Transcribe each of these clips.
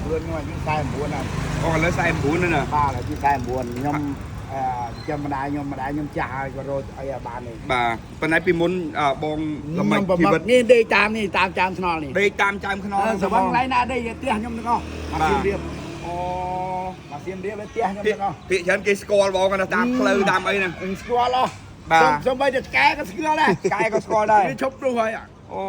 ខ្លួនខ្ញុំអាយុ49ហើយ បងឥឡូវ49ហ្នឹងណា បាទអាយុ49ខ្ញុំអឺចាំម្ដាយខ្ញុំម្ដាយខ្ញុំចាស់ហើយក៏រត់អីឲ្យបាននេះ បាទប៉ុន្តែពីមុនបងល្មិច ខ្ញុំ ជីវិត នេះដេកតាមនេះតាមចាមថ្នល់នេះ ដេកតាមចើមខ្នង សវឹងឡៃណាដេកផ្ទះខ្ញុំទាំងអស់មកសៀមរាប អូ មកសៀមរាបផ្ទះខ្ញុំ ភាគ ទាំងអស់ ភាគច្រើនគេស្គាល់បងណាតាមផ្លូវតាមអីហ្នឹង ស្គាល់អស់ បាទ សំបីតែឆ្កែក៏ស្គាល់ដែរ កែក៏ស្គាល់ដែរ វាឈប់ព្រោះហើយ អូ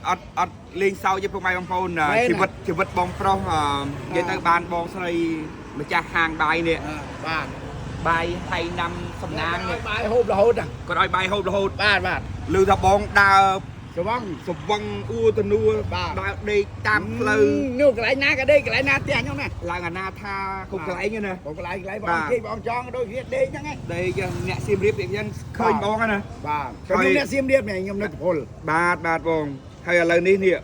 អត់អត់លេងសើចទេពុកម៉ែបងប្អូន មែន ជីវិតជីវិតបងប្រុសនិយាយទៅបានបងស្រីម្ចាស់ហាងបាយនេះ បាទ បាយហៃណាំសំណាងនេះ បាយហូបរហូតណា គាត់ឲ្យបាយហូបរហូត បាទបាទ ឮថាបងដើរ សវឹង សវឹងអួតនួ បាទ ដើរដេកតាមផ្លូវ នោះកន្លែងណាក៏ដេកកន្លែងណាផ្ទះខ្ញុំណា ឡើងអាណាថាគ្រប់កន្លែងហ្នឹងណា បងកន្លែងកន្លែង បាទ បងគេបងចង់ដូចវាដេកហ្នឹងឯង ដេកអ្នកសៀមរាបទៀតខ្ញុំឃើញបងហ្នឹងណា បាទ ហើយ ខ្ញុំអ្នកសៀមរាបនេះខ្ញុំនៅកពល បាទបាទបងហើយឥឡូវនេះនេះ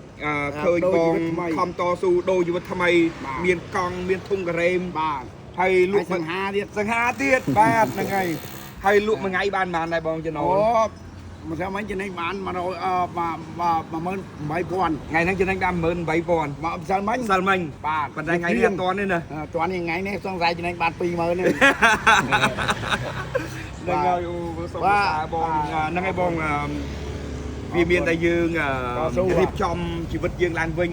ឃើញ ដូរ បង ជីវិតថ្មី ខំតស៊ូដូរជីវិតថ្មី បាទ មានកង់មានធុងការ៉េម បាទ ហើយលក់ ហើយសង្ហាទៀត សង្ហាទៀតបាទហ្នឹងហើយហើយលក់មួយថ្ងៃបានប៉ុន្មានដែរបងចំណូ អូ ល មកថាមិនចំណេញបាន100អឺបាទ18000 ថ្ងៃហ្នឹងចំណេញបាន18000 មកម្សិលមិញ ម្សិលមិញ បាទ ប៉ុន្តែថ្ងៃនេះអត់ទាន់ទេណា តន់នេះថ្ងៃនេះសង្ស័យចំណេញបាន20000នេះ ហ្នឹងហើយអូសូមសរសើរបងហ្នឹងហើយបងវាមានតែយើងរៀបចំជីវិតយើងឡើងវិញ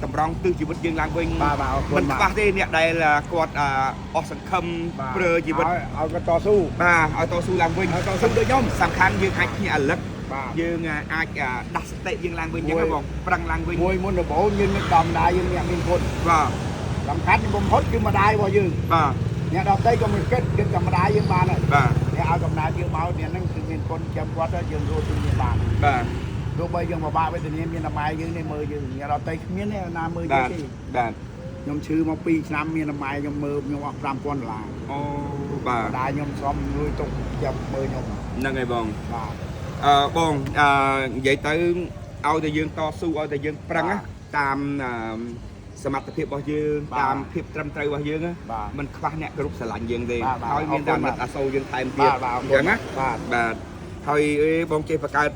តម្រង់ទិសជីវិតយើងឡើងវិញ បាទបាទអរគុណ មិនខ្វះទេអ្នកដែលគាត់អស់សង្ឃឹមព្រើជីវិត ឲ្យគាត់តស៊ូ បាទឲ្យតស៊ូឡើងវិញ ឲ្យតស៊ូដូចខ្ញុំ សំខាន់យើងអាចភ្ញាក់រលឹក បាទ យើងអាចដាស់សតិយើងឡើងវិញអញ្ចឹងណាបងប្រឹងឡើងវិញ មួយមុនដំបូងយើងនឹកដល់ម្ដាយយើងអ្នកមានគុណ បាទ សំខាន់បំផុតគឺម្ដាយរបស់យើង បាទ អ្នកដទៃក៏មិនគិតគិតតែម្ដាយយើងបានហើយ បាទ អ្នកឲ្យកំណើតយើងមកអ្នកហ្នឹងគឺមានគុណចាំគាត់ទៅយើងរស់ជួយមានបាន បាទ ទោះបីយើងពិបាកវេទនាមានតែម៉ែយើងនេះមើលយើងអ្នកដទៃគ្មានទេណាមើល បាទ យើងទេ បាទ ខ្ញុំឈឺមក2ឆ្នាំមានតែម៉ែខ្ញុំមើលខ្ញុំអស់5000ដុល្លារ អូបាទ ម្ដាយខ្ញុំសុំលួយទុកចាំមើលខ្ញុំ ហ្នឹងហើយបង បាទ អឺបងអឺនិយាយទៅឲ្យតែយើងតស៊ូឲ្យតែយើងប្រឹងណាតាមអឺសមត្ថភាពរបស់យើងតាមភាពត្រឹមត្រូវរបស់យើងណា បាទ មិនខ្វះអ្នកគ្រប់ស្រឡាញ់យើងទេ បាទបាទ ហើយមានតែ អរគុណ អាណិតអាសូរយើងថែមទៀត បាទបាទ អញ្ចឹងណា បាទ បាទហើយអេបងចេះបង្កើត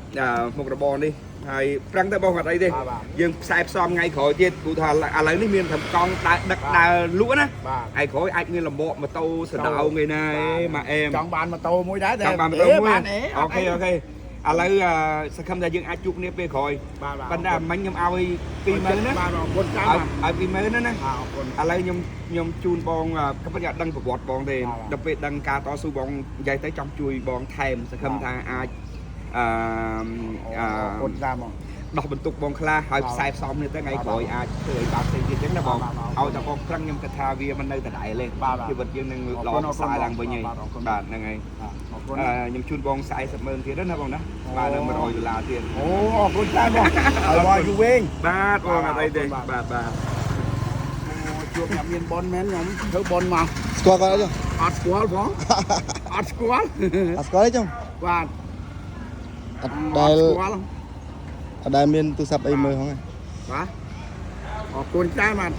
មុខរបរនេះហើយប្រឹងទៅបងអត់អីទេ បាទបាទ យើងផ្សាយផ្សំថ្ងៃក្រោយទៀតព្រោះថាឥឡូវនេះមានត្រឹមកង់ដើរដឹកដើរលក់ណា បាទ ថ្ងៃក្រោយអាចមានលំបកម៉ូតូសដៅថ្ងៃណាអេម៉ាអេម ចង់បានម៉ូតូមួយដែរតែ ចង់បានម៉ូតូមួយ បានអេ OK OK ឥឡូវសង្ឃឹមថាយើងអាចជួបគ្នាពេលក្រោយ បាទបាទ ប៉ុន្តែមិញខ្ញុំឲ្យ20000ណា បាទអរគុណច្រើន ឲ្យ បាទ ឲ្យ20000ណាណា បាទអរគុណ ឥឡូវខ្ញុំខ្ញុំជូនបងក៏ប៉ុន្តែអត់ដឹងប្រវត្តិបងទេ បាទ ដល់ពេលដឹងការតស៊ូបងនិយាយទៅចង់ជួយបងថែមសង្ឃឹម បាទ ថាអាចអឺអ អរគុណ ឺ ច្រើនហ្មង ដោះបន្ទុកបងខ្លះហើយ បាទ ផ្សាយផ្សំនេះទៅថ្ងៃ បាទ ក្រោយអាចធ្វើឲ្យបានផ្សេងទៀតអញ្ចឹងណាបង បាទបាទ ឲ្យតែបងប្រឹងខ្ញុំគិតថាវាមិននៅដដែលទេ បាទបាទ ជីវិតយើងនឹង អរ ល្អ គុណ ប្រសើរឡើងវិញហើយ បាទអរគុណ បាទហ្នឹងហើយ បាទអរគុណ ខ្ញុំជូនបង40ម៉ឺនទៀតណាបងណាបាទនៅ100ដុល្លារទៀត អូអរគុណច្រើនបងឲ្យបងយូរវែង បាទបងអត់អីទេ បាទ បាទបាទ អូជួបអ្នកមានប៉ុនមែនខ្ញុំធ្វើប៉ុនមក ស្គាល់គាត់អត់ចុះ អត់ស្គាល់ផងអត់ស្គាល់ អត់ស្គាល់ទេចុះ បាទ អត់ដែល ស្គាល់ អត់ដែលមានទូរស័ព្ទអីមើលហ្នឹងឯង បាទអរគុណច្រើនបាទ